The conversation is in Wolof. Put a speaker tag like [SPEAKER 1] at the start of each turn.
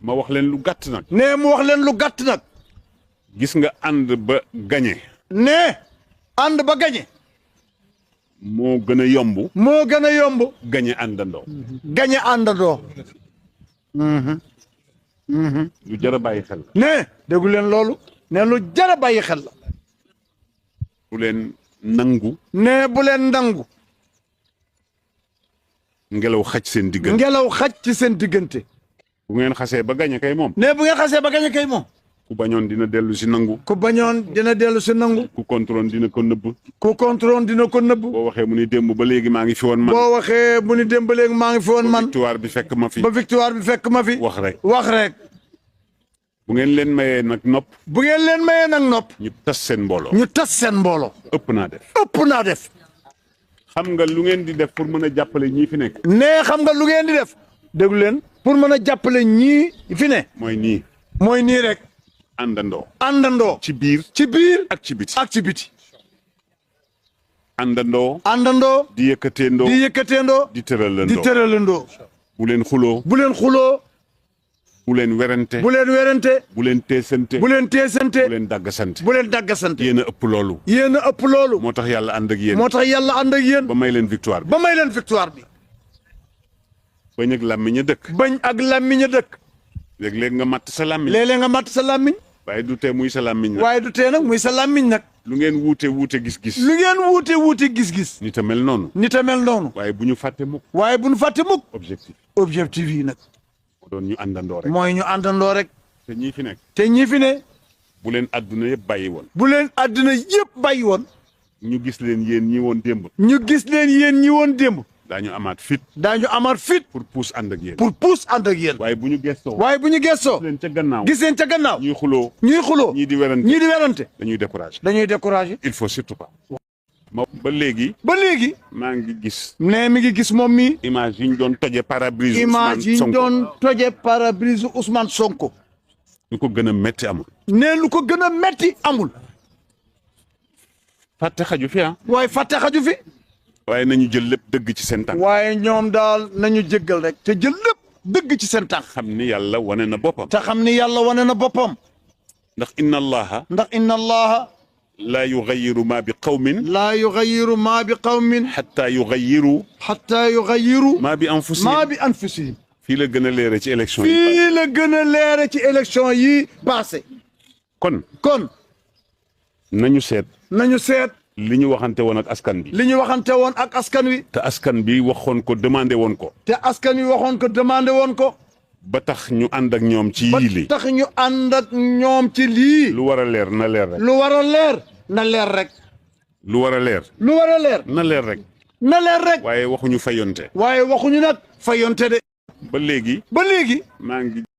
[SPEAKER 1] ma wax leen lu gàtt nag.
[SPEAKER 2] ne mu wax leen lu gàtt nag.
[SPEAKER 1] gis nga ànd ba gañe.
[SPEAKER 2] ne ànd ba gañe.
[SPEAKER 1] moo gën a yomb.
[SPEAKER 2] moo gën a yomb.
[SPEAKER 1] gañe àndandoo.
[SPEAKER 2] gañe àndandoo.
[SPEAKER 1] lu jar a bàyyi xel la.
[SPEAKER 2] ne déggu leen loolu. ne lu jar a bàyyi xel la.
[SPEAKER 1] bu leen nangu.
[SPEAKER 2] ne bu leen nangu.
[SPEAKER 1] ngelaw xaj seen diggante.
[SPEAKER 2] ngelaw xaj ci seen diggante.
[SPEAKER 1] bu ngeen xasee ba gañe kay moom.
[SPEAKER 2] ne bu ngeen xasee ba gañe kay moom.
[SPEAKER 1] ku bañoon dina dellu si nangu.
[SPEAKER 2] ku bañoon dina dellu si nangu.
[SPEAKER 1] ku contrôle dina ko nëbb.
[SPEAKER 2] ku contrôle dina ko nëbb.
[SPEAKER 1] boo waxee mu ni démb ba léegi maa ngi fi woon man.
[SPEAKER 2] boo waxee mu ni démb ba léegi maa ngi fi woon man.
[SPEAKER 1] victoire bi fekk ma fi.
[SPEAKER 2] ba victoire bi fekk ma fi.
[SPEAKER 1] wax rek.
[SPEAKER 2] wax rek.
[SPEAKER 1] bu ngeen leen mayee nag nopp.
[SPEAKER 2] bu ngeen leen mayee nag nopp.
[SPEAKER 1] ñu tas seen mbooloo.
[SPEAKER 2] ñu tas seen mbooloo.
[SPEAKER 1] ëpp naa def.
[SPEAKER 2] ëpp naa def.
[SPEAKER 1] xam nga lu ngeen di def pour mën a jàppale ñii fi nekk.
[SPEAKER 2] nee xam nga lu ngeen di def. déglu leen. pour mën a jàppale ñii fi ne.
[SPEAKER 1] mooy nii.
[SPEAKER 2] mooy nii rek.
[SPEAKER 1] àndandoo.
[SPEAKER 2] àndandoo.
[SPEAKER 1] ci biir.
[SPEAKER 2] ci biir.
[SPEAKER 1] ak ci biti.
[SPEAKER 2] ak ci biti.
[SPEAKER 1] àndandoo.
[SPEAKER 2] àndandoo.
[SPEAKER 1] di yëkkateendoo.
[SPEAKER 2] di yëkkateendoo.
[SPEAKER 1] di tëralandoo.
[SPEAKER 2] di tëralandoo.
[SPEAKER 1] bu leen xuloo.
[SPEAKER 2] bu leen xuloo.
[SPEAKER 1] bu leen werante.
[SPEAKER 2] bu leen werante.
[SPEAKER 1] bu leen teesante.
[SPEAKER 2] bu leen teesante.
[SPEAKER 1] bu leen daggasante.
[SPEAKER 2] bu leen daggasante.
[SPEAKER 1] yéen a ëpp loolu.
[SPEAKER 2] yéen a ëpp loolu.
[SPEAKER 1] moo tax yàlla ànd ak yéen.
[SPEAKER 2] moo tax yàlla ànd ak yéen.
[SPEAKER 1] ba may leen victoire bi.
[SPEAKER 2] ba may leen victoire bi.
[SPEAKER 1] bañ ak làmmiñ a dëkk.
[SPEAKER 2] bañ ak làmmiñ a dëkk.
[SPEAKER 1] léeg-léeg nga matt sa làmmiñ.
[SPEAKER 2] léeg-léeg nga matt sa làmmiñ.
[SPEAKER 1] waaye du tee muy sa làmmiñ nag.
[SPEAKER 2] waaye du tee nag muy sa làmmiñ nag.
[SPEAKER 1] lu ngeen wuute gis-gis.
[SPEAKER 2] lu ngeen wuute gis-gis.
[SPEAKER 1] nit a mel noonu.
[SPEAKER 2] nit a mel noonu.
[SPEAKER 1] waaye bu ñu fàtte mukk.
[SPEAKER 2] waaye bu ñu fàtte mukk.
[SPEAKER 1] objectif
[SPEAKER 2] yi nag.
[SPEAKER 1] moo doon ñu àndandoo rek.
[SPEAKER 2] mooy ñu àndandoo rek.
[SPEAKER 1] te ñii fi nekk.
[SPEAKER 2] te ñii fi ne.
[SPEAKER 1] bu leen àdduna yëpp bàyyi woon.
[SPEAKER 2] bu leen àdduna yëpp bàyyi woon.
[SPEAKER 1] ñu gis leen yéen ñi woon démb.
[SPEAKER 2] ñu gis leen yéen ñi woon démb.
[SPEAKER 1] daañu amaat fit.
[SPEAKER 2] daañu amaat fit.
[SPEAKER 1] pour pousse ànd ak yéen.
[SPEAKER 2] pour pousse ànd ak yéen.
[SPEAKER 1] waaye bu ñu gëstoo.
[SPEAKER 2] waaye bu ñu gëstoo.
[SPEAKER 1] gis leen ca gannaaw.
[SPEAKER 2] gis leen ca gannaaw.
[SPEAKER 1] ñuy xuloo.
[SPEAKER 2] ñuy xuloo.
[SPEAKER 1] ñii di werante.
[SPEAKER 2] ñii di werante.
[SPEAKER 1] dañuy découragé.
[SPEAKER 2] dañuy découragé.
[SPEAKER 1] il faut surtout pas. ba léegi.
[SPEAKER 2] ba léegi.
[SPEAKER 1] maa ngi gis.
[SPEAKER 2] ne mi ngi gis moom mi.
[SPEAKER 1] image yi ñu doon toje pare-brise.
[SPEAKER 2] image yi ñu doon toje pare-brise Ousmane Sonko.
[SPEAKER 1] lu ko gën a metti amul.
[SPEAKER 2] ne lu ko gën a metti amul.
[SPEAKER 1] fàtte xaju fi ah.
[SPEAKER 2] waaye fàtte xaju fi.
[SPEAKER 1] waaye nañu jël lépp dëgg ci seen tànk.
[SPEAKER 2] waaye ñoom daal nañu jéggal rek. te jël lépp dëgg ci seen tànk.
[SPEAKER 1] xam ni yàlla wane na boppam.
[SPEAKER 2] te xam ni yàlla wane na boppam.
[SPEAKER 1] ndax inna allaha.
[SPEAKER 2] ndax inna allaha.
[SPEAKER 1] laa yugayiru maa bi qawmin.
[SPEAKER 2] laa yugayiru maa bi qawmin.
[SPEAKER 1] xataa yugayiru.
[SPEAKER 2] xataa yugayiru.
[SPEAKER 1] maa bi anfusihim.
[SPEAKER 2] maa bi anfusihim.
[SPEAKER 1] fii la gën a leere ci élection yi.
[SPEAKER 2] fii la gën a leere ci élection yi passé.
[SPEAKER 1] kon.
[SPEAKER 2] nañu
[SPEAKER 1] seet. li ñu waxante woon ak askan bi.
[SPEAKER 2] li ñu waxante woon ak askan wi.
[SPEAKER 1] te askan bi waxoon ko demandé woon ko.
[SPEAKER 2] te askan wi waxoon ko demandé woon ko.
[SPEAKER 1] ba tax ñu ànd ak ñoom ci yii li.
[SPEAKER 2] ba tax ñu ànd ak ñoom ci lii.
[SPEAKER 1] lu war a leer na leer rek.
[SPEAKER 2] lu war a leer na leer rek.
[SPEAKER 1] lu war a leer.
[SPEAKER 2] lu war a leer.
[SPEAKER 1] na leer rek.
[SPEAKER 2] na leer rek.
[SPEAKER 1] waaye waxuñu fayonte.
[SPEAKER 2] waaye waxuñu nag fayonte de.
[SPEAKER 1] ba léegi.
[SPEAKER 2] ba léegi.
[SPEAKER 1] maa ngi